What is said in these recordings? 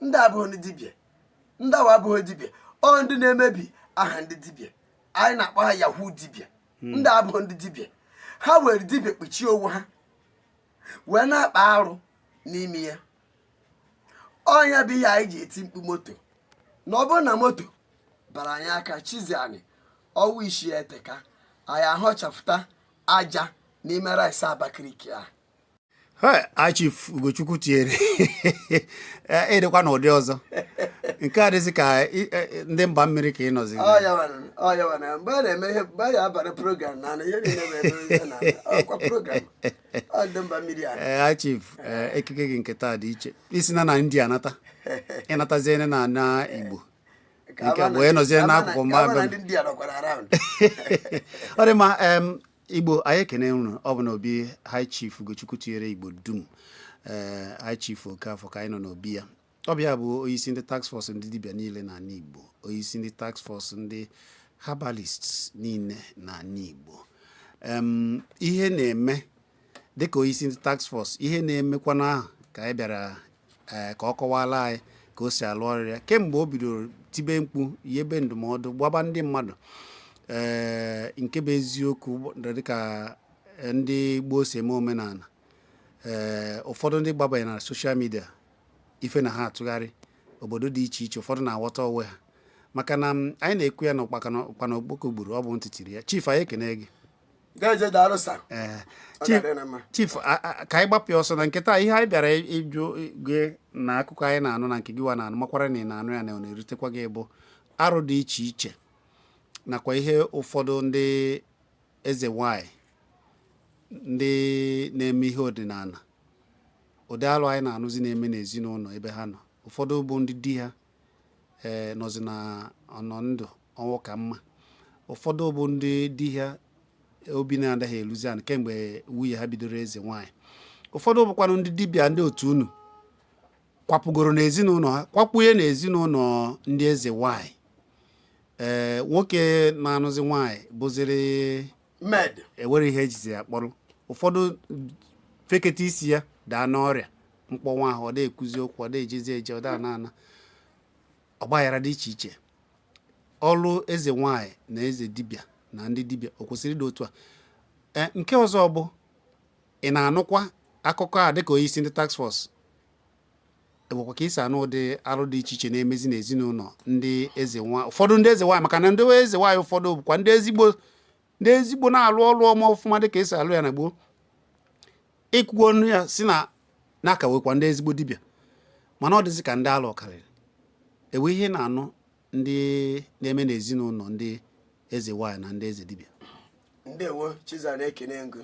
Ndị abụghị ndị dibịa, ndị awa abụghị dibịa. Ọ ndị na-emebi aha ndị dibịa, anyị na-akpọ ha yahoo dibịa. Ndị abụghị ndị dibịa. Ha were dibịa kpuchie onwe ha wee na-akpa arụ n'ime ya. Ọnya bụ ihe anyị ji eti mkpu moto, na ọ bụrụ na moto bara anyị aka Chiziani, ọnwa 6 eteka anyị ahọchafụta aja n'ime rice Abakaliki a. Hey, Chief Ugochukwu tinyere ịdịkwa n'ụdị ọzọ nke a dịzị ka ndị mba mmiri ka ị nọzi. Ọya wana, mgbe a na-eme ihe, mgbe a ya-abara program na ihe niile bụ ebe ihe na ọkwa program ọ ndị mba mmiri a. Ee, Chief, ekike gị nke taa dị iche. Isi na India nata, ịnataziene na ana Igbo nke bụ ịnọzie n'akụkụ mma ndị India nọkwara around. Ọ dị mma. Igbo, anyị ekene unu. Ọ bụ na obi High Chief Ugochukwu tinyere Igbo dum, ee, High Chief Okafọ ka anyị nọ n'obi ya. Ọ bịa bụ onyeisi ndị task force ndị dibịa niile n'ala Igbo, onyeisi ndị task force ndị herbalists niile n'ala Igbo. Ihe na-eme dịka onyeisi ndị task force, ihe na-emekwana ahụ ka anyị bịara, ee, ka ọ kọwala anyị ka o si alụ ọrụ ya kemgbe o bidoro tibe mkpu, yebe ndụmọdụ, gbaba ndị mmadụ. Ee, nke bụ eziokwu, dịka ndị gboo si eme omenala, ee, ụfọdụ ndị gbabanye na social media, ife na ha atụgharị obodo dị iche iche, ụfọdụ na-aghọta onwe ha, maka na anyị na-ekwu ya na ụkpana okpoko gburu ọ bụ ntị tiri ya. Chief, anyị ekene gị. Deje, daalụ sir. Ee. Ọ Chief, ga-adị na mma. Chief, ka anyị gbapụ ya ọsọ na nke taa. Ihe anyị bịara ịjụ gị na akụkọ anyị na-anụ na nke gị wa na-anụ, makwara na ị na-anụ ya na ọ na-erutekwa gị, bụ arụ dị iche iche nakwa ihe ụfọdụ ndị eze nwanyị, ndị na-eme ihe ọdịnala, ụdị alụ anyị na-anụzi na-eme n'ezinụlọ ebe ha nọ. Ụfọdụ bụ ndị di ha, ee, nọzi na ọnọ ndụ ọnwụ ka mma. Ụfọdụ bụ ndị di ha obi na-adaghị eluzi anị kemgbe nwunye ha bidoro eze nwaanyị. Ụfọdụ bụkwanụ ndị dibịa, ndị otu unu kwapụgoro n'ezinụlọ ha, kwapụnye n'ezinụlọ ndị eze nwaanyị. Ee, nwoke na-anụzi nwaanyị bụziri med. Ewere ihe ejizi ya kpọrọ. Ụfọdụ feketa isi ya daa n'ọrịa mkpọnwa ahụ, ọ da ekwuzi okwu, ọ da ejezi eje, ọ da ana ana, ọgbaghara dị iche iche. Ọrụ eze nwanyị na eze dibịa na ndị dibịa, o kwesịrị ịdị otu a? Ee, nke ọzọ bụ, ị na-anụkwa akụkọ a dịka onye isi ndị task force, ewekwa ka isi anụ ụdị arụ dị iche iche na-emezi n'ezinụlọ ndị eze nwa, ụfọdụ ndị eze nwaanyị, maka na ndị eze nwaanyị ụfọdụ bụkwa ndị ezigbo na-alụ ọrụ ọma ọfụma dịka esi alụ ya na gboo. Ịkwugo ọnụ ya si na na-akawekwa ndị ezigbo dibịa, mana ọ dịzị ka ndị alụ karịrị ewe. Ihe na-anụ ndị na-eme n'ezinụlọ ndị eze nwaanyị na ndị eze dibịa. Ndewo, Chizara. Ekene ngụ,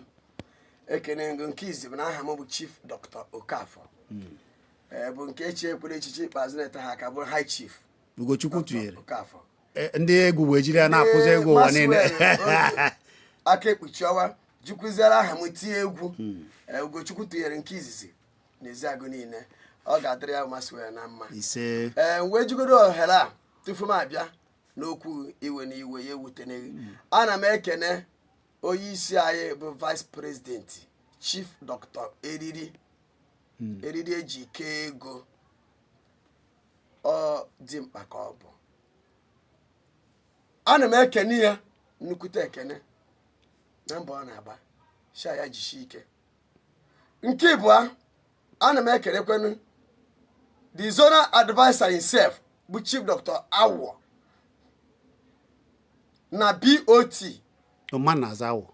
ekene ngụ. Nke izi bụ na aha m bụ Chief Dr. Okafọ, ee, bụ nke echi ekwere echichi ikpeazụ na-ete ha aka bụ High Chief Ugochukwu tụnyere Okafọ. E, ndị egwu wee jiri ya na-akụzi egwu ụwa niile. Maxwell aka ekpuchi ọwa jikwuziere aha m tie egwu. Ee, Ugochukwu tụnyere nke izizi n'eziagụ niile, ọ ga-adịrị ya Maxwell na mma. Ise. Ee, wee jigodo ohere a tupu m abịa n'okwu iwe na iwe ya ewuteneghị, ana m ekene onye isi anyị bụ Vice President Chief Dr. Eriri eriri eji kee ego. Ọ dị mkpa ka ọ bụ ana m ekene ya nnukwute ekene na mbọ ọ na-agba sha ya jisie ike. Nke ịbụa, ana m ekenekwenu the zonal adviser himself bụ Chief Dr. Awọ na BOT. Ọma na-aza awọ.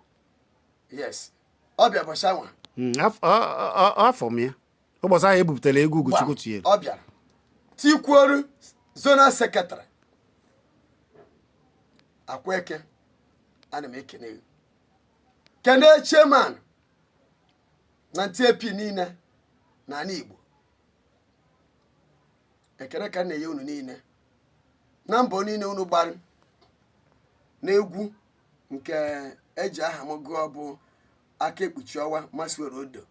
Yes, ọ bịa bọcha nwa. Afọ m ya ụbọchị ahụ ebupụtara egwu Ugochukwu tụnyere. Ọ bịara tikwuoru zonal secretary Akweke. Ana m ekene gị, kene chairman na TAP niile n'ala Igbo. Ekene ka m na-enye unu niile na mbọ niile unu gbara n'egwu nke eji aha m gụọ bụ aka ekpuchi ọwa Maxwell Odo.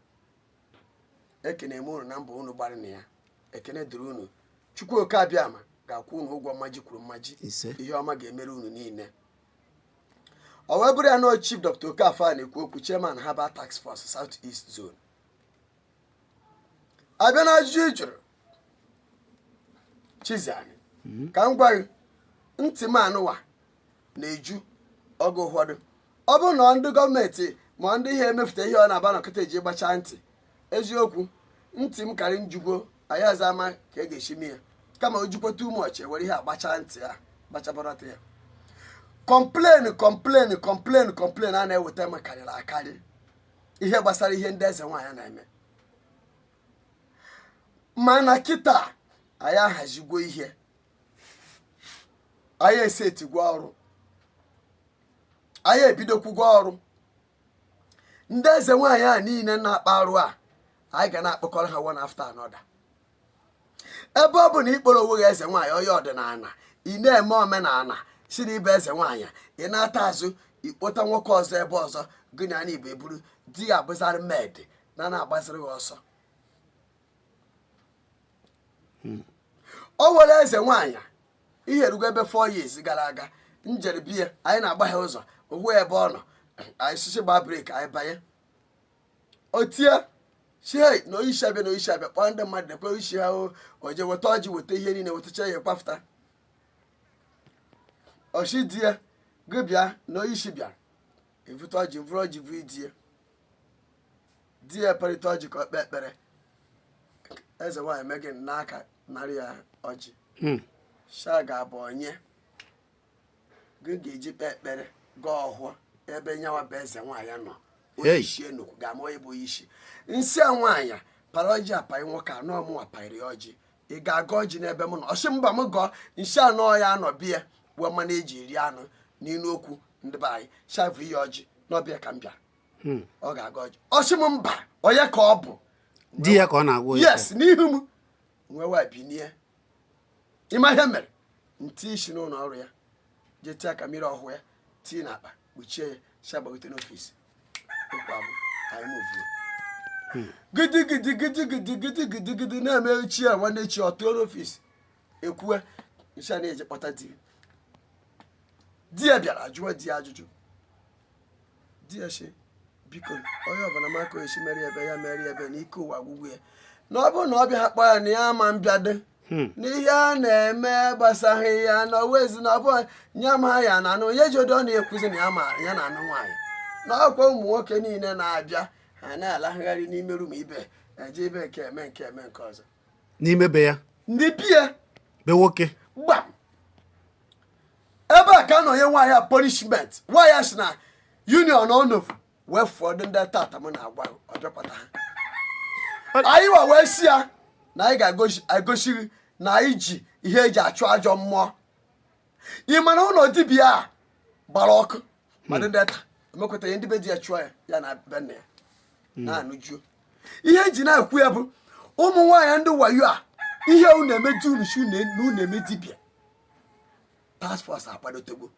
Ekene m unu na mbọ unu gbara na ya. Ekene dịrị unu. Chukwu Oke Abịama ga-akwụ unu ụgwọ mmaji kwuru mmaji. Ise. Ihe ọma ga-emere unu niile. Ọ wee bụrụ ya na Chief Dr. Okafor a na-ekwu okwu, chairman Herbal Task Force, South East Zone. Abịa na ajụjụ ị jụrụ, Chiziani, ka m gwa gị, ntị m anụwa na-eju oge ụfọdụ. Ọ bụrụ na ndị gọọmenti ma ndị ihe emefụta ihe ọ na-aba nọkịta eji gbachaa ntị, eziokwu, ntị m karị njugwo. Anyị aza ama ka e ga-esi mee ya, kama o jukwa too much, ewere ihe agbacha ntị ya, gbachabọrọta ya. Complain, complain, complain, complain a na-eweta m karịrị akarị, ihe gbasara ihe ndị eze nwaanyị na-eme. Mana kịta anyị ahazigwo ihe, anyị esetigwo ọrụ, anyị ebidokwugo ọrụ. Ndị eze nwaanyị a niile na-akpa arụ a, anyị ga na-akpọkọrọ ha one after another. Ebe ọ bụ na ịkpọrọ onwe gị eze nwaanyị, onye ọdịnala, ị na-eme omenala, si na ịbụ eze nwaanyị, ị na-ata azụ ikpota nwoke ọzọ ebe ọzọ, gị na igbo eburu di ya abụzarị med na na-agbaziri gị ọsọ. O nwere eze nwaanyị ihe erugo ebe 4 years gara aga, njere biya, anyị na-agba ha ụzọ hụ ebe ọ nọ, anyị sisi gbaa brake, anyị banye, o tie si, "Hey, na onyeisi abịa, na onyeisi abịa." Kpọọ ndị mmadụ, nekwe onyeisi ha. O je weta ọjị, weta ihe niile, wetacha ihe, kwafụta ọchị di ya, gị bịa na onyeisi bịara. Evute ọjị, vụrụ ọjị, bụ di ya. Di ya parịta ọjị ka ọ kpee ekpere. Eze nwaanyị mee gị n'aka, narị ya ọjị. Sha ga-abụ onye gị ga-eji kpee ekpere, gaa ọhụọ ebe nyanwa bụ eze nwaanyị nọ. Onye isi enukwu ga-ama onye bụ onye isi nsị a. Nwaanyị para ọjị apaghị nwoke anọ, mụnwa paịrị ọjị. Ị ga-aga ọjị n'ebe m nọ? Ọsị mba, m gọọ nsị anọ ya anọ bịa wee mmanụ eji eri anụ n'inu okwu ndị be anyị shavụ ihe ọjị n'ọbịa ka m bịara. Ọ ga-aga ọjị, ọsị m mba, onye ka ọ bụ? Di ya ka ọ na-agwa onye. Yes, n'ihu m nwe wa binie. Ịma ihe mere ntị isi n'ụlọ ọrụ ya, jee tie aka mmiri ọhụụ ya, tii n'akpa, kpuchie ya, si agbagote n'office. Okwu abụ anyị movuo gidi gidi gidi gidi gidi gidi gidi na-eme echi ya, nwanne echi ọ tụọ n'office, ekwue nsi a na-eje kpọta di. Di ya bịara jụọ di ya ajụjụ. Di ya sị, biko, onye ọbụla maka esi mere ebe ya mere ebe na ike ụwa gwụgwụ ya, na ọ bụrụ na ọ bịa ha kpọọ ya na ya ama mbịado, n'ihe a na-eme gbasaghị ya, na owezi na ọ bụ nye ama ya na anụ onye ji odo. Ọ na-ekwuzi na ya ma ya na anụ nwaanyị, na ọkwa ụmụ nwoke niile na-abịa, ha na-alagharị n'ime room ibe, eje ebe nke eme nke eme nke ọzọ. N'ime be ya? Ndị bie. Be nwoke. Gbam, ebe a ka a nọ nye nwaanyị a punishment. Nwaanyị a sị na union onovu wee fọdụ ndị tata m na-agwa ọ bịakwata ha. Anyị wa wee si ya na anyị ga-egosi gị na anyị ji ihe eji achụ ajọ mmụọ. Ị mana ụlọ dibịa a gbara ọkụ, madụ ndị taa emekweta ihe ndị be di ya chụọ ya, ya na be nna ya na-anụjuo. Ihe eji na-ekwu ya bụ ụmụ nwaanyị ndị wayo a, ihe unu eme di unu si unu na unu eme dibịa. Task force akwadotegbo.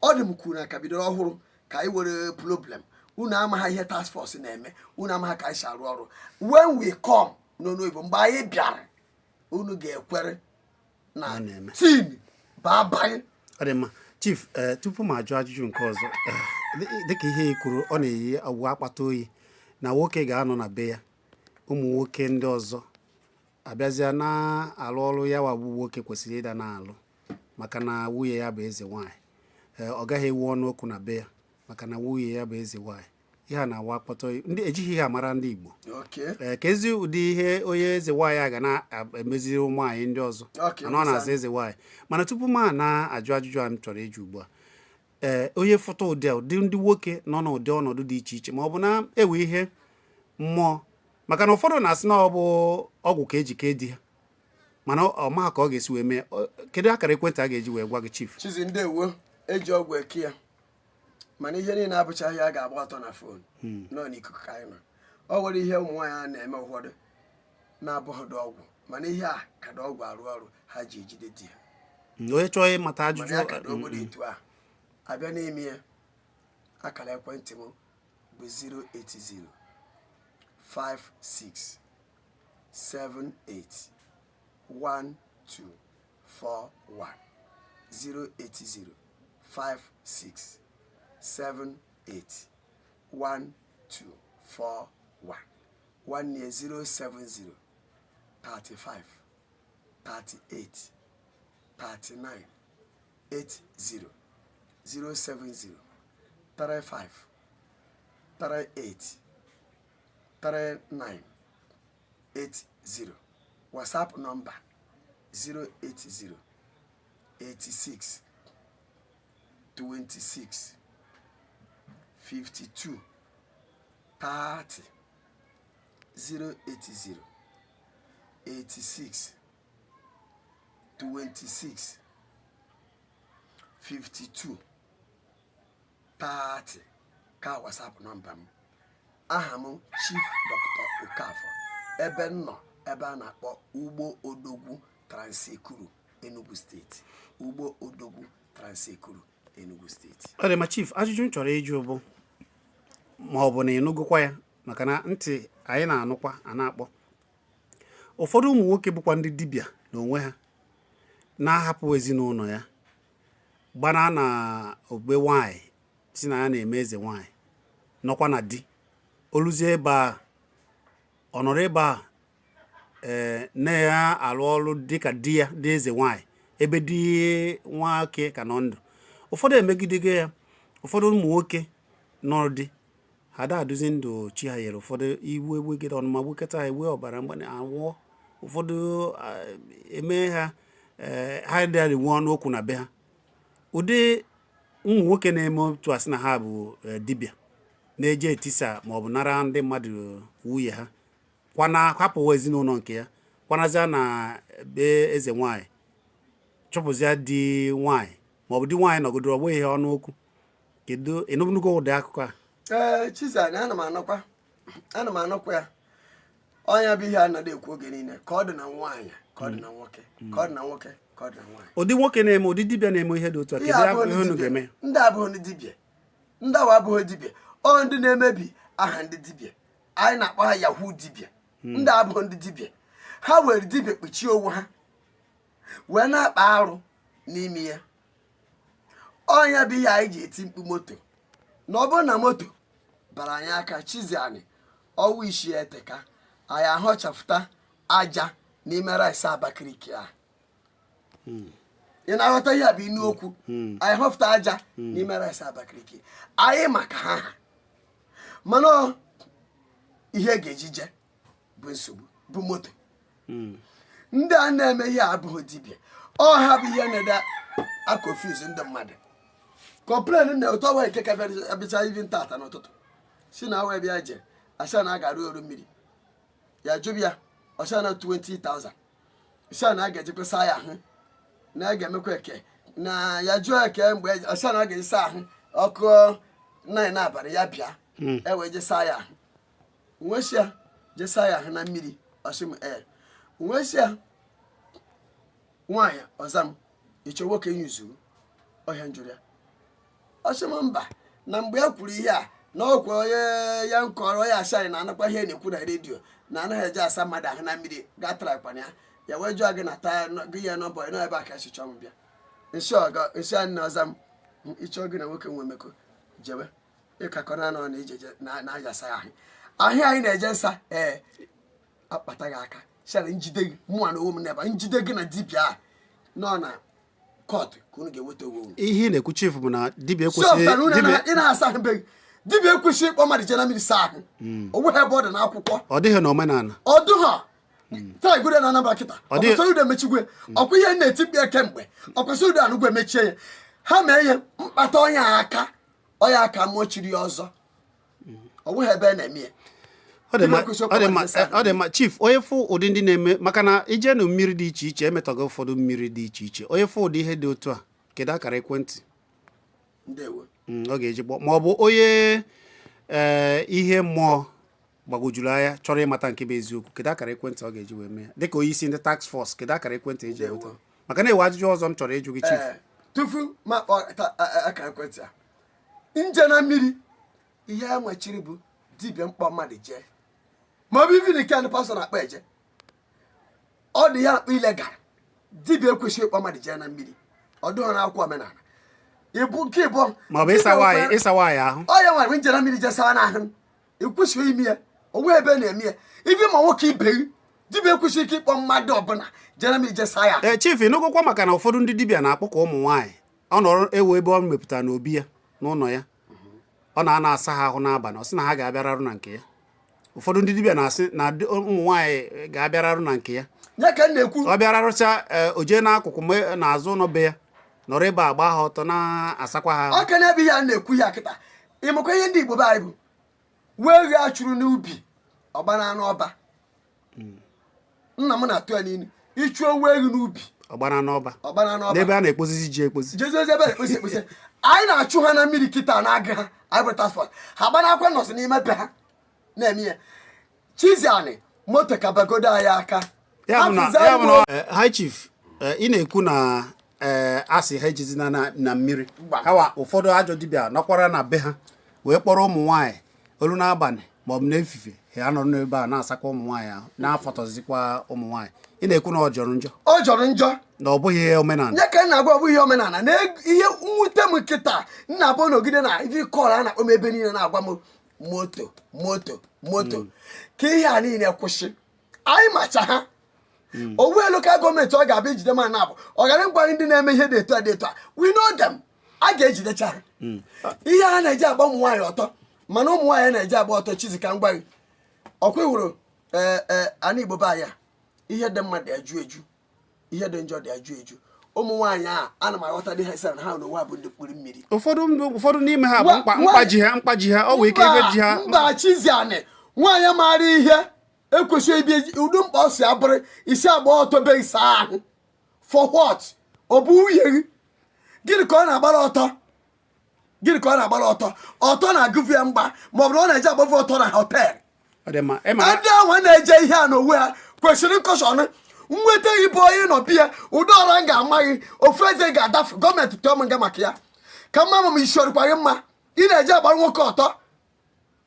Ọ dị m kwuru na ka bidoro ọhụrụ ka anyị were problem. Unu amaghị ihe task force na-eme, unu amaghị ka anyị si arụ ọrụ. When we come n'ọnụ oyibo, mgbe anyị bịara, unu ga-ekwere na A na-eme. tin bụ abalị. Ọ dị mma, chief. Ee, tupu m ajụ ajụjụ nke ọzọ, dịka ihe ị kwuru, ọ na-eyi agwụ akpata oyi na nwoke ga-anọ na be ya, ụmụ nwoke ndị ọzọ abịazịa na-alụ ọrụ ya wagbu nwoke kwesịrị ịda na-alụ, maka na nwunye ya bụ eze nwaanyị. Ee, ọ gaghị ewu ọnụ okwu na be ya maka na nwunye ya bụ eze nwaanyị. Ihe a na-awa akpata oyi, ndị ejighị ihe amara ndị Igbo. Ee, ka ezi ụdị ihe onye eze nwaanyị a ga na-emeziri ụmụ nwaanyị ndị ọzọ mana ọ na-aza eze nwaanyị. Mana tupu m a na-ajụ ajụjụ a m chọrọ ịjụ ugbu a, ee, onye fụta ụdị a, ụdị ndị nwoke nọ n'ụdị ọnọdụ dị iche iche, ma ọ bụ na-ewe ihe mmụọ, maka na ụfọdụ na-asị na ọ bụ ọgwụ ka eji kee di ha, mana ọ maha ka ọ ga-esi wee mee. Kedu akara ekwentị a ga-eji wee gwa gị, chief? Chizi, ndewo. Eji ọgwụ eke ya, mana ihe niile abụchaghị ya ga-agba ọtọ na phone nọ n'ikuku ka anyị nọ. Ọ nwere ihe ụmụ nwaanyị a na-eme ụfọdụ na-abụghị dị ọgwụ, mana ihe a ka dị ọgwụ arụ ọrụ ha ji ejide di ha. Onye chọọ ịmata Mana ajụjụ ya ka dị obodo etu a abịa n'ime ya, akara ekwentị m bụ 080 56 78 1241, 080 56 78 1241. Nwanne ya, 070 35 38 39 80, 070 35 38 39 80. WhatsApp nọmba 080 86 26 52 30, 080 86 26 52 30 ka WhatsApp nọmba m. Aha m Chief Dr. Okafor. Ebe m nọ, ebe a na-akpọ Ugbo Odogwu, Trans-Ekulu, Enugu Steeti. Ugbo Odogwu, Trans-Ekulu, Enugu Steeti. Ọ dị ma, Chief. Ajụjụ m chọrọ ịjụ bụ ma ọ bụ na ịnụgokwa ya, maka na ntị anyị na-anụkwa a na-akpọ ụfọdụ ụmụ nwoke bụkwa ndị dibịa n'onwe ha na-ahapụ ezinụlọ ya gbana na ogbe nwanyị, si na ya na-eme eze nwanyị, nọkwa na di oluzie ebe a, ọ nọrọ ebe a ee na-arụ ọrụ dịka di ya dị eze nwanyị, ebe di nwoke ka nọ ndụ. Ụfọdụ emegidego ya. Ụfọdụ ụmụ nwoke nọrọ di ha da aduzi ndụ chi ha nyere. Ụfọdụ iwu egbegide ọnụma gbukọta ha, ewe ọbara mgbani anwụọ. Ụfọdụ eme ha ha dịrị ọnụ okwu na be ha. Ụdị ụmụ nwoke na-eme otu a sị na ha bụ dibịa na-eje etisa maọbụ nara ndị mmadụ nwunye ha, kwana hapụ ezinụlọ nke ya, kwanazịa na be eze nwanyị, chụpụzịa di nwanyị maọbụ di nwaanyị nọgidere ọgbọ ihe ọnụ okwu. Kedu, ịnụnugo ụdị akụkọ a? Ee, Chizzy, ana m anụkwa ya. Ọnya bụ ihe a nọdụ ekwu oge niile, ka ọ dị na nwaanyị, ka ọ dị na nwoke, ka ọ dị na nwoke, ka ọ dị na nwaanyị. Ụdị nwoke na-eme, ụdị dibịa na-eme ihe dị otu a, Ihe kedu abụghị ihe ndị unu dibịa. ga-eme? Ndị abụghị ndị dibịa. Ndị ahụ abụghị dibịa. Ọ ndị na-emebi aha ndị dibịa. Anyị na-akpọ ha yahoo dibịa. Ndị abụghị ndị dibịa. Ha were dibịa kpuchie onwe ha wee na-akpa arụ n'ime ya. Ọnya bụ ihe anyị ji eti mkpu moto na ọ bụrụ na moto bara anyị aka. Chizzy, anyị ọwụ isi eteka anyị ahọchapụta aja n'ime rice Abakaliki a. Ị na-aghọta ihe a bụ inu okwu? Anyị họpụta aja n'ime rice Abakaliki anyị maka ha ha mana ọ ihe ga-ejije bụ nsogbu bụ moto. Ndị a na-eme ihe a abụghị dibịa. Ọ ha bụ ihe na-ede a-confuse ndị mmadụ. Complain na ụtọ wee nke ka bịacha even tata n'ụtụtụ si na awa bịa je asịa na a ga-arụ ọrụ mmiri ya jụbụ ya ọsịa na 20,000, sịa na a ga-ejekwa saa ya ahụ, na a ga-emekwa eke na ya jụọ eke mgbe ọsịa na a ga-eji saa ahụ ọkụ 9 n'abalị ya bịa e wee je saa ya ahụ. Nwesịa je saa ya ahụ na mmiri. Ọsị m ee. Nwesịa nwaanyị ọza m ịchọ nwoke nyuzuo ọhịa njụrụ ya. Ọsị m mba, na mgbe ya kwuru ihe a na ọkwa onye ya nkọrọ ya asị anyị na-anakwa ihe na-ekwu na redio na anaghị eje asa mmadụ ahụ na mmiri gatara kwana ya. Ya wee jụọ gị na taa gị ya nọmbọ nọ ebe a ka esi chọọ m bịa nsị ọga nsị anyị na ọza m ịchọ gị na nwoke nwe mmekọ jebe ịkakọ na anọ na ijeje na aja asa ahụ ahụ anyị na-eje nsa ee akpata gị aka sịara njide gị mụnwa na onwe m n'ebe a, njide gị na dibịa a nọ na court ka unu ga-eweta onwe unu. Ihe ị na-ekwu, Chief, bụ na dibịa si ọpụtara ekwesịghị unu dibịa ị na-asa ahụ be gị. Dibịa ekwesịghị ịkpọ mmadụ jee na mmiri saa ahụ. O nweghị ebe ọ dị n'akwụkwọ. Ọ dịghị n'omenala. Ọdụ ha taa igwere na Anambra kịta. Ọkwasịrị emechigwe ọkwa ihe na-eti mkpu ya kemgbe. Ọkwasịrị anụgwu emechie ya. Ha mee ihe mkpata ọnya aka ọnya aka mụọ chiri ya ọzọ. Ọ nweghị ebe a na-eme ya. Ọ dị mma. Dibịa kwesịrị Ọ dị mma. ịkpọ mmadụ jee saa. Ọ dị mma, Chief. Onye fụ ụdị ndị na-eme, maka na ije na mmiri dị iche iche emetọgo ụfọdụ mmiri dị iche iche, onye fụ ụdị ihe dị otu a, kedu akara ekwentị Ndewo. Ọ ga-eji kpọọ ma ọ bụ onye ee ihe mmụọ gbagwojuru anya chọrọ ịmata nke bụ eziokwu, kedu akara ekwentị ọ ga-eji wee mee ya? Dịka onye isi ndị task force, kedu akara ekwentị eji enweta? Ndewo. Maka na ewe ajụjụ ọzọ m chọrọ ịjụ gị, Chief. Ee, tupu ma kpọọ akara ekwentị a, nje na mmiri ihe a machiri bụ dibịa mkpọ mmadụ jee ma ọ bụ ibi nke ndị pastọ na-akpọ eje. Ọ dị ya akpọ illegal. Dibịa ekwesịghị ịkpọ mmadụ jee na mmiri. Ọ dịghị n'akwụkwọ omenala. Ịbụ nke ịbụọ. Ma ọ bụ ịsa Dibịa nwaanyị ịsa nwaanyị ahụ. Ọ ya nwere nje na mmiri jee sawa n'ahụ, ekwesịghị ime ya. Onwe ebe na-eme ya ibi ma nwoke ibe gị. Dibịa ekwesịghị ike ịkpọ mmadụ ọbụla jere m ije saa ya. Ee, chief, ịnụgokwa maka na ụfọdụ ndị dibịa na-akpọ ka ụmụ nwaanyị ọ nọrọ ewu ebe ọ mepụtara n'obi ya, n'ụlọ ya, ọ na-ana asa ha ahụ n'abalị, ọ sị na ha ga-abịararụ na nke ya. Ụfọdụ ndị dibịa na-asị na ụmụ nwaanyị ga-abịararụ na nke ya. Ya ka m na-ekwu. Ọ bịararụcha, o jee n'akụkụ n'azụ ụlọ be ya, nọrọ ebe a gbaa ha ọtọ, na-asakwa ha ahụ. Ọ ka na-ebe ihe a na-ekwu ya kịta. Ịmakwa ihe ndị Igbo be anyị bụ wee ghe achụrụ n'ubi ọgba na anụ ọba. Nna m na-atụ ya n'inu, ịchụ owu ewu n'ubi ọgbara n'ọba, ọgbara n'ọba, n'ebe a na-ekpozizi ji ekpozi. Jeziezi ebe na-ekposi ekposi. Anyị na-achụ ha na mmiri kịta na-aga ha. Anyị bụ task force, ha gbara akwa nọsị n'ime be ha na-eme ya. Chiziani moto ka bagodo anyị aka. Ya bụ na Afụzi ya bụ na anyị. High chief, ị na-ekwu na asị ha ejizina na mmiri. Gbam. Hawa ụfọdụ ajọ dibịa nọkwara na be ha wee kpọrọ ụmụ nwaanyị olu n'abalị maọbụ n'efife, ha nọrọ n'ebe a na-asakwa ụmụ nwaanyị ahụ, na-afọtọzikwa ụmụ nwaanyị. Ị na-ekwu na ọ jọrọ njọ. Ọ jọrọ njọ. Na ọ bụghị ihe omenala. Nye ka m na-agwa, ọ bụghị ihe omenala na ihe mwute m kịta nna abụ nọgide na ife call a na-akpọ m ebe niile, na-agwa m moto, moto, moto, ka ihe a niile kwụsị. Anyị macha ha owu local government, ọ ga-abịa ejide ma na abụ ọ gara ngwa ndị na-eme ihe dị etu a dị etu a. We know them. A ga-ejidecha ha. Ihe a na-eji agba ụmụ nwaanyị ọtọ, mana ụmụ nwaanyị na-eji agba ọtọ. Chizi, ka m gwa gị, ọkwa hụrụ ee ana Igbo be anyị a, ihe dị mma dị eju eju, ihe dị njọ dị eju eju. Ụmụ nwaanyị a, ana m aghọta dị ha sị na ha n'onwe ha bụ ndị mkpụrụ mmiri. Ụfọdụ n'ime ha bụ mkpa, mkpa ji ha, mkpa ji ha, ọ nwee ike ife ji ha. Mba, Chiziani, nwaanyị maara ihe ekwesịghị ibi ụdị mkpa ọ si abụrụ isi agba ọtọ be saa ahụ. For what? Ọ bụ nwunye gị? Gịnị ka ọ na-agbara ọtọ? Gịnị ka ọ na-agbara ọtọ? Ọtọ na-agụfu ya mgba, ma ọ bụrụ ọ na-eje agbafu ọtọ na hotel. Ọ dị mma, ịma. Ndị ahụ na-eje ihe a n'onwe ha kwesịrị nkọshọn nweta. Ịbụ onye nọ biya ụdị ọra m ga-ama gị ofu eze ga-adafu. Gọọmenti tụọ m nga maka ya ka mma ma m isiorikwa gị mma. Ị na-eje agbara nwoke ọtọ.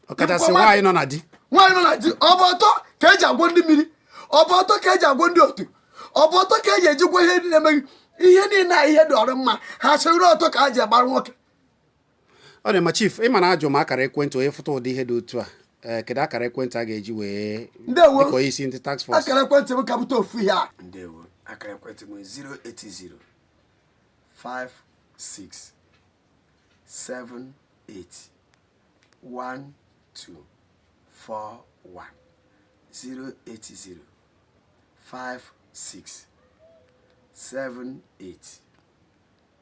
Ọkachasị nwaanyị nọ na di. Nwaanyị nọ na di, ọ bụ ọtọ ka eji agwọ ndị mmiri? Ọ bụ ọtọ ka eji agwọ ndị otu? Ọ bụ ọtọ ka eji ejikwa ihe ndị na-emeghị ihe niile a? Ihe dị ọrụ mma ha chọrọ ọtọ ka ha ji agbara nwoke. Ọ dị mma, chief. Ịma na ajụ m akara ekwentị onye fụta ụdị ihe dị otu a, ee, kedu akara ekwentị a ga-eji wee Ndewo. dịka onye isi ndị task force? Akara ekwentị m ka bute ofu ihe a. Ndewo. Akara ekwentị m 080 56 78 12 41, 080 56 78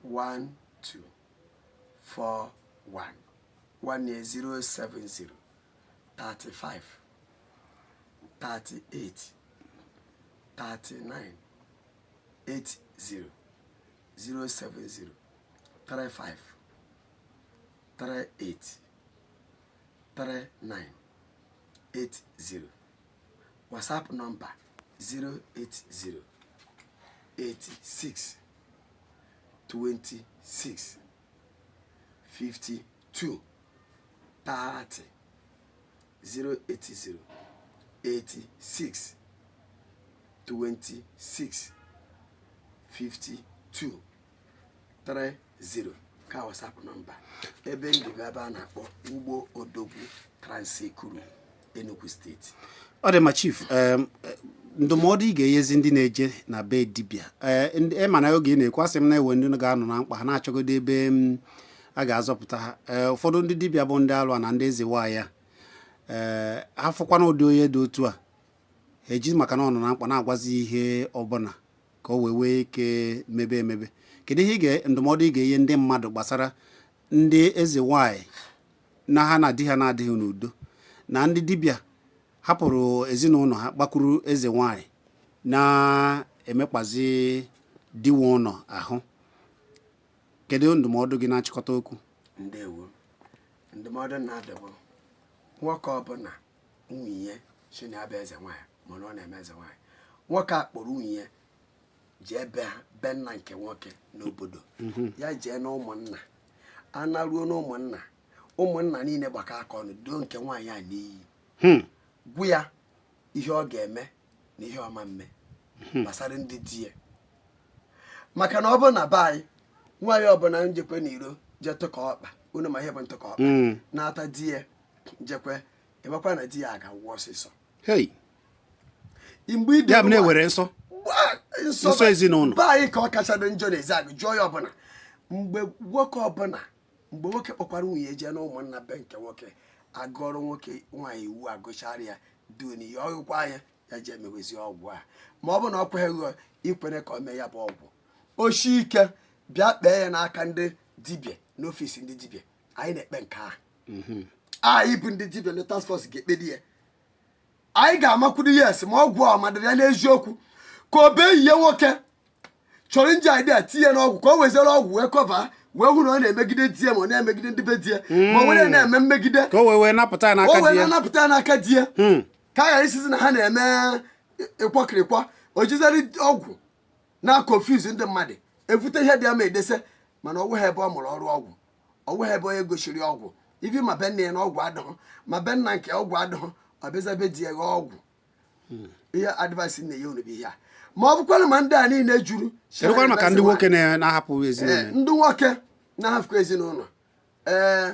12 41. Nwanne, 070 35 38 39 80, 070 35 38 39 80. WhatsApp number 080 86 26 52 30, 080 86 26 52 30 ka WhatsApp number. Ebe ndị bụ ebe a na-akpọ Ugbo Odogwu, Trans-Ekulu, Enugu Steeti. Ọ dị mma, chief. Ndụmọdụ ị ga-enyezi ndị na-eje na be dibịa, ee, ịma na oge ị na-ekwu, asị m na-ewe ndị ga-anọ na mkpa, ha na-achọgodo ebe m a ga-azọpụta ha. Ee, ụfọdụ ndị dibịa bụ ndị alụ na ndị eze nwaanyị a, ee, ha fụkwana ụdị onye dị otu a, ha eji maka na ọ nọ na mkpa na-agwazi ihe ọbụla ka o wee nwee ike mebe emebe. Kedu ihe ị ga ndụmọdụ ị ga-enye ndị mmadụ gbasara ndị eze nwaanyị na ha na di ha na-adịghị n'udo, na ndị dibịa hapụrụ ezinụlọ ha gbakwuru eze nwanyị na-emekpazi diwe ụlọ ahụ? Kedu ndụmọdụ gị na nchịkọta okwu? Ndewo. Ndụmọdụ na-adịbụ, nwoke ọbụla nwunye si na ya bụ eze nwaanyị, mana ọ na-eme eze nwaanyị, nwoke a kpọrọ nwunye jee be ha, be nna nke nwoke n'obodo ya, jee na ụmụnna, anaruo na ụmụnna, ụmụnna niile gbakọ aka ọnụ doo nke nwaanyị a n'iyi, gwu ya ihe ọ ga-eme na ihe ọma mme gbasara ndị di ya. Maka na ọ bụrụ na be anyị, nwaanyị ọbụla njekwe n'iro jee tụkọ ọkpa, unu ma ihe bụ ntụkọ ọkpa, na-ata di ya, njekwe ịmakwa na di ya ga-agwụ ọsịsọ. Hey. Mgbe ị dị Ya bụ na ewere nsọ. Nsọ. Nsọ ezinụlọ. Be anyị ka ọ kacha dị njọ n'ezi agụ. Jụọ ya ọbụla, mgbe nwoke ọbụla, mgbe nwoke kpọkwara nwunye jee na ụmụnna be nke nwoke, agụọrọ nwoke nwaanyị iwu, agụchara ya dun ya, ọghịkwa ya, ya ji emewezi ọgwụ a. Ma ọ bụ na ọ kweghị ikwere ka o mee ya bụ ọgwụ, oshi ike bịa kpee ya n'aka ndị dibịa, n'office ndị dibịa. Anyị na-ekpe nke ahụ. Anyị bụ ndị dibịa, ndị task force ga-ekpedi ya. Anyị ga-amakwuru, yes, ma ọgwụ a madịrị ya n'eziokwu, ka o bee ihe nwoke chọrọ nji idea tinye n'ọgwụ, ka o wezere ọgwụ wee cover, wee hụ na ọ na-emegide di ya, ma ọ na-emegide ndị be di ya, ma o were na-eme mmegide. Ka o wee napụta ya O n'aka wee di ya. na-anapụta ya n'aka di ya, ka a ghara isizi na ha na-eme ịkwọkịrịkwọ. O jizere ọgwụ na confuse ndị mmadụ, evute ihe dị ama edese, mana ọ nweghị ebe ọ mụrụ ọrụ ọgwụ, ọ nweghị ebe onye gosiri ọgwụ ibi, ma be nne ya na ọgwụ adịghị, ma be nna nke ọgwụ adịghị, ọ bịaza be di ya ghọọ ọgwụ. Ihe advice na-enye unu bụ ihe a. Ma ọ bụkwara ma ndị a niile juru. Kedụkwanụ maka ndị nwoke na-ahapụ ezinụlọ? Ee, ndị nwoke na-ahapụkwa ezinụlọ, ee,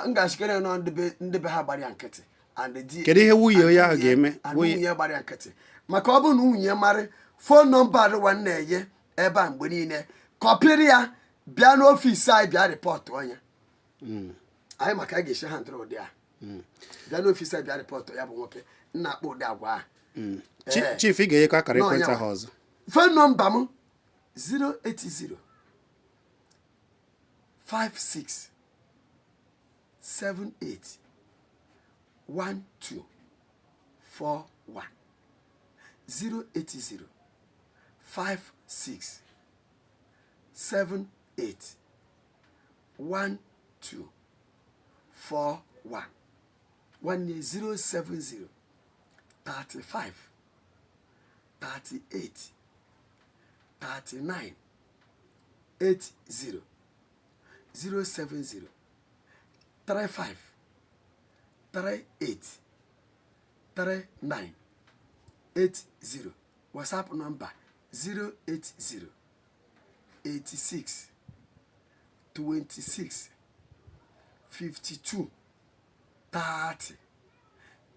m ga-achịkere nọ ndị be ha gbara ya nkịtị and di. Kedu ihe nwunye onye ahụ and ga-eme? And nwunye gbara ya nkịtị, maka ọ bụrụ na nwunye mara phone number adịwa na-enye ebe a mgbe niile, kọpịrị ya bịa n'office anyị, bịa report onye anyị, maka a ga-esi ha ndụrụ ụdị a. Bịa n'office anyị, bịa report ya bụ nwoke nna akpọ ụdị agwa ahụ. Ee. Chief, ị ga-enyekwa akara Nọ, ekwentị ya. ahụ ọzọ. Phone number m, 080 56 78 12 41, 080 56 78 12 41. Nwanne, 070 35 38 39 80, 070 35 38 39 80. WhatsApp number, 080 86 26 52 30,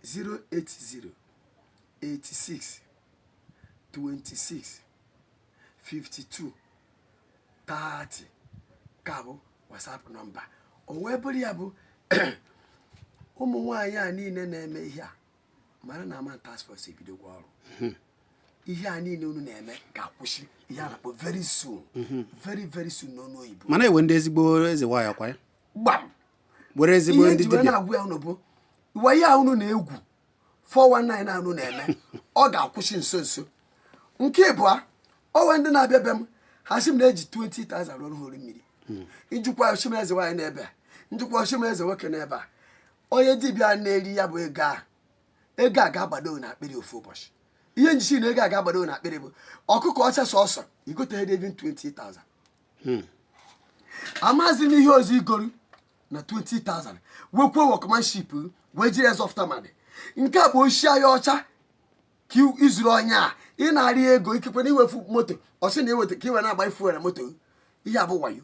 080 86 26 52 30 ka bụ WhatsApp number. O wee bụrụ ya bụ ụmụ nwaanyị a niile na-eme ihe a, mara na ama task force ebidokwa ọrụ. Ihe a niile unu na-eme ga-akwụsị, ihe a na-akpọ very soon, very very soon n'ọnụ oyibo. Mana ewe ndị ezigbo eze nwaanyị ọkwa ya Gbam. were ezigbo Ihe ndị nji wee dibịa. na-agwa ya unu bụ iwa ihe a unu na-egwu, 419 a unu na-eme, ọ ga-akwụsị nso nso. Nke ịbụa, onwe ndị na-abịa be m, ha sị m na-eji 20,000 rụọrụ ha ọrụ mmiri. Njikwa osim eze nwaanyị n'ebe a, njikwa osim eze nwoke n'ebe a, onye dibịa na-eri ya bụ ego a, ego a ga-agbado na akpịrị ofu ụbọchị. Ihe njisi na ego a ga-agbado na akpịrị bụ ọkụkọ ọcha sọsọ igoteghe even 20,000. Amazi m ihe ọzọ igoru na 20,000, wekwuo workmanship wee jiri ezọfụta mmadụ. Nke a bụ oshi ahịa ọcha ka izuru onye a ị na-arị ego, ikekwe na iwefu moto, ọ sị na iweta ka i wee na-agba fuel na moto. Ihe a bụ wayo,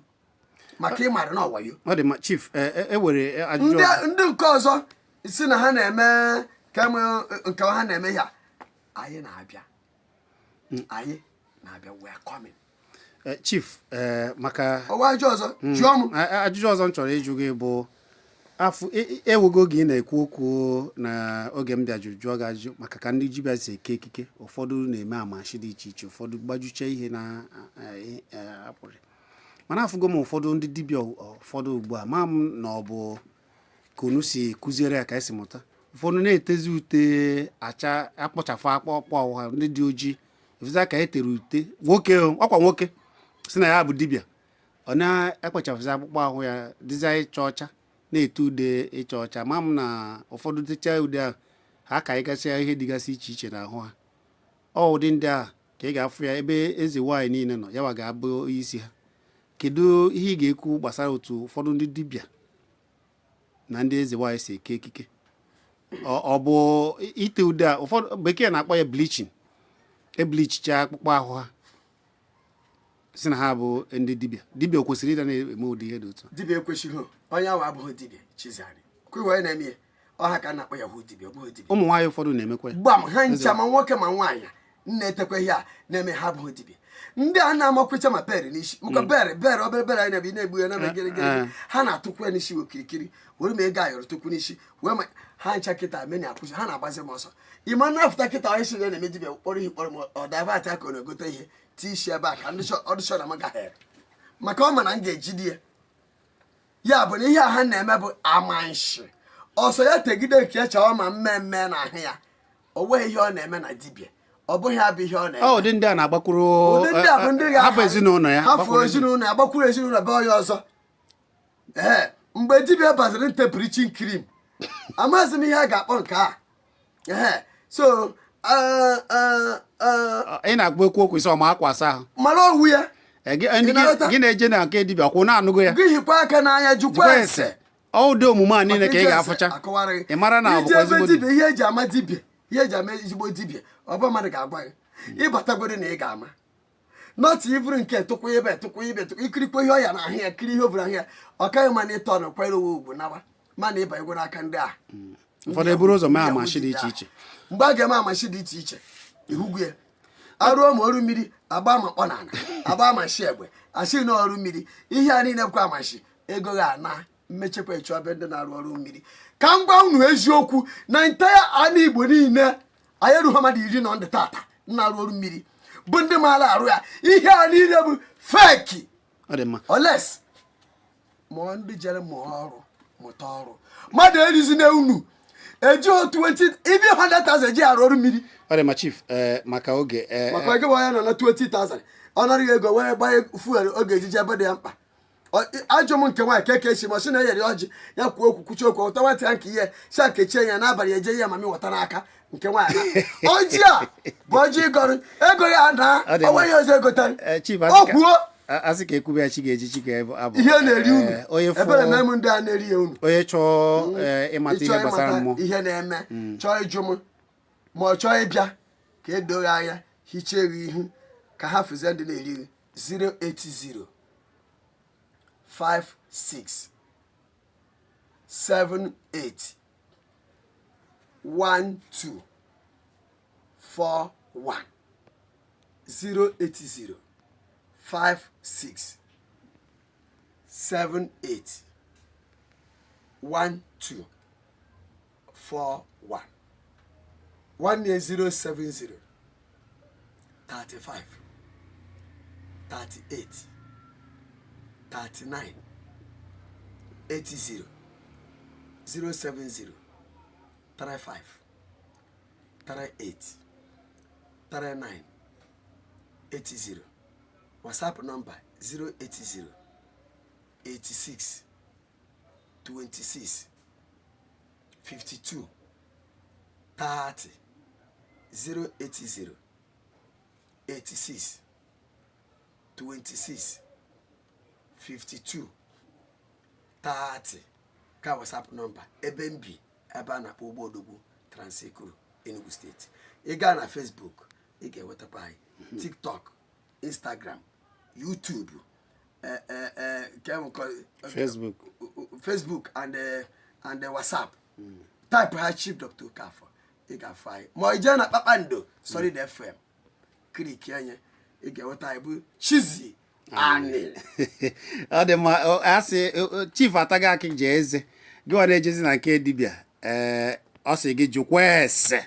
maka ị mara na ọ wayo. Ọ dị mma, chief. E were ajụjụ Ndị ọzọ. Ndị nke ọzọ si na ha na-eme ka eme nke ha na-eme ya, anyị na-abịa, anyị na-abịa, we are coming. Chief, maka Ọwa ajọ ọzọ jụọ m. Ajụjụ ọzọ m chọrọ ịjụ gị bụ afọ ewego oge ị na-ekwu okwu na oge m bịa jụrụ jụọ gị ajụjụ maka ka ndị dibịa si eke ekike. Ụfọdụ na-eme amashi dị iche iche, ụfọdụ gbajuche ihe na apụrị, mana afụgo m ụfọdụ ndị dibịa ụfọdụ ugbu a, ma m na ọ bụ ka unu si kụziere ya ka esi mụta. Ụfọdụ na-etezi ute acha akpọchafụ akpọkpọ ahụ ha, ndị dị ojii efeza ka e tere ute. Nwoke o, ọkwa nwoke si na ya bụ dibịa, ọ na-ekpechafụzi akpụkpọ ahụ ya dịza ịcha ọcha, na-ete ude ịcha ọcha. Ma m na ụfọdụ techaa ude ahụ, ha ka ịgasịa ihe dịgasị iche iche n'ahụ ha. Ọ ụdị ndị a ka ị ga-afụ ya ebe eze nwaanyị niile nọ, yawa ga-abụ onye isi ha. Kedu ihe ị ga-ekwu gbasara otu ụfọdụ ndị dibịa na ndị eze nwaanyị si eke ekike? Ọ bụ ite ude a ụfọdụ bekee na-akpọ ya bleaching, ebleachicha akpụkpọ ahụ ha, si na ha bụ ndị dibịa. Dibịa o kwesịrị ịda na-eme ụdị ihe dị otu a? Dibịa ekwesịghị. Onye ahụ abụghị dibịa. Chizari kwa onye na-eme ya, Ọ ha ka a na-akpọ yahoo dibịa, ọ bụghị dibịa. Ụmụ nwaanyị ụfọdụ na-emekwa ya. Gbam, ha ncha, ma nwoke ma nwaanyị na-etekwa ihe a na-eme, ha abụghị dibịa. Ndị a na-amakwecha ma beri n'isi maka beri beri obere beri anyị na-ebi na-egbu ya na gịrịgịrị. Ha na-atụkwu ya n'isi okirikiri, were ma ego ayọrọ tụkwu n'isi wee ma ha ncha. Kịta meni akwụsị, ha na-agbazi m ọsọ. Ịma na-afụta kịta, onye sị na ya na-eme dibịa kpọrọ ihe kpọrọ m, ọ divert aka, ọ na-egote ihe tii isi ebe a ka ndị ọdịshọ na m gaghere maka ọ ma na m ga-ejide ya. Ya bụ na ihe a ha na-eme bụ amanshi. Ọsọ ya tegide nke ya chọọ ma mmemme na ahụ ya, o nweghị ihe ọ na-eme na dibịa, ọ bụghị abụ ihe ọ na-eme. Ọ ụdị ndị a na-agbakwuru Ụdị ndị a bụ ndị ga hapụ ezinụlọ ya, hapụ gbakwuru. Ezinụlọ ya, gbakwuru ezinụlọ be onye ọzọ. Ee, mgbe dibịa baziri nte bleaching cream, amaghịzi m ihe a ga-akpọ nke a. Ee, so Ị na-agba ekwu okwu isi ọma akwa asa ahụ. Mara owu ya. Ndị Ị na-aghọta? Gị na-eje na nke dibịa kwụ na-anụgo ya. Gị hikwa aka n'anya, jukwa jikwa ese. Ese ọ ụdị omume a niile ka ị Maka ije ese, ga-afụcha. Akọwara gị. Ị mara na ọ Ije bụkwa ebe ezigbo dibịa, ihe eji ama dibịa, ihe eji ama ezigbo dibịa, ọ bụ mmadụ ga-agwa gị. Ịbatagoro na ị ga-ama not ivuru nke tụkwa ebe tụkwa ibe tụkwa ikirikwa ihe ọya na ahụ ya, kiri ihe ovuru ahụ ya, ọ kaghị mana ịtọ na kwere onwe ugwu nawa, mana ịba egwu n'aka ndị a. Ụfọdụ eburu ụzọ mee Ndị amashi dị Yahoo. Iche iche. Mgbe a ga-eme amashi dị iche iche, ihugwu ya arụọ ma ọrụ mmiri agba, ma kpọ n'ala agba amashi egbe asị na ọrụ mmiri. Ihe a niile bụkwa amashi ego ga ana mmechekwa ịchọ ebe ndị na-arụ ọrụ mmiri. Ka m gwa unu eziokwu, na entire ana Igbo niile, anyị erughị mmadụ 10 na ndị tata na-arụ ọrụ mmiri bụ ndị maara arụ ya. Ihe a niile bụ fake. Ọ dị mma. Unless mụọ ndị jere mụọ ọrụ, mụta ọrụ. Mmadụ erizina unu eji 20, even 100,000 eji arụ ọrụ mmiri. Ọ dị mma, chief. Ee, maka oge, ee. Maka ego onye nọ na 20,000, ọ naraghị ego wee gbanye fuel ọ ga-ejiji ebe dị ya mkpa. Ajụ m nke nwaanyị ka eke esi ma ọ sị na enyere ya ọjị, ya kwuo okwu, kwuchie okwu, ụta nwata ya nke ihe si a kechie ya n'abalị, eje ihe mami wọta n'aka nke nwaanyị na ọjị a bụ ọjị ịgọrọ ego ya na Ọ dị o mma. nweghị ọzọ egotere. Ee, chief, O asị ka- kwuo. Asị ka ekwube ya, chi ga-eji chi ga-abụ. Ihe na-eri unu. Ee, onye Ebere fụ mee m ndị a na-eri ya unu. Onye chọọ, ee, ịmata Ịchọọ ihe gbasara ịmata mmụọ, ihe na-eme, chọọ ịjụ m ma ọ chọọ ịbịa ka edo gị anya, hichie gị ihu ka ha fụzie ndị na-eri gị: 080 56 78 12 41, 080 56 78 12 41, 1070 35 38 39 80, 070 35 38 39 80. WhatsApp number 080 86 26 52 30, 080 86 26 52 30 ka WhatsApp number. Ebe m bi, ebe a na-akpọ Ụgbọ Odogwu, Trans-Ekulu, Enugu Steeti. Ị gaa na Facebook, ị ga-enwetakwa anyị, TikTok, Instagram, YouTube, nke Facebook. Facebook and WhatsApp. Type ha Chief Dr. Okafor, ị ga-afụ anyị. Ma ị jee na Kpakpando Solid FM, click anya, ị ga-enweta anyị bụ Chizzy Ani. Ọ dị mma. A sị chief ataghị akị jee eze gị nwa na-ejezi na nke dibịa. Ee, ọ sị gị jụkwa ese,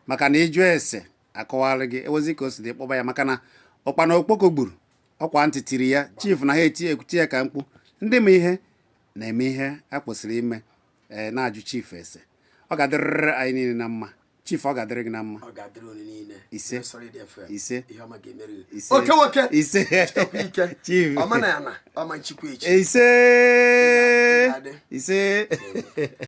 maka na ịjụ ese akọwara gị ewezi ka o si dị kpọba ya, maka na ụkpana okpoko gburu ọkwa ntị tiri ya. Chief na ha eti ekwuti ya ka mkpu. Ndị ma ihe na-eme ihe a kwesịrị ime, ee, na-ajụ chief ese. Ọ ga-adịrịrị anyị niile na mma. Chief, ọ ga-adịrị gị na mma. Ọ ga-adịrị unu niile. Ise. Solid FM. Ise. Ihe ọma ga-emere gị. Ise. Oke nwoke. Ise. Chekwa ike. Chief. Ọma na ya na ọma nchikwa echi. Ise. Ị ga-adị. Ise.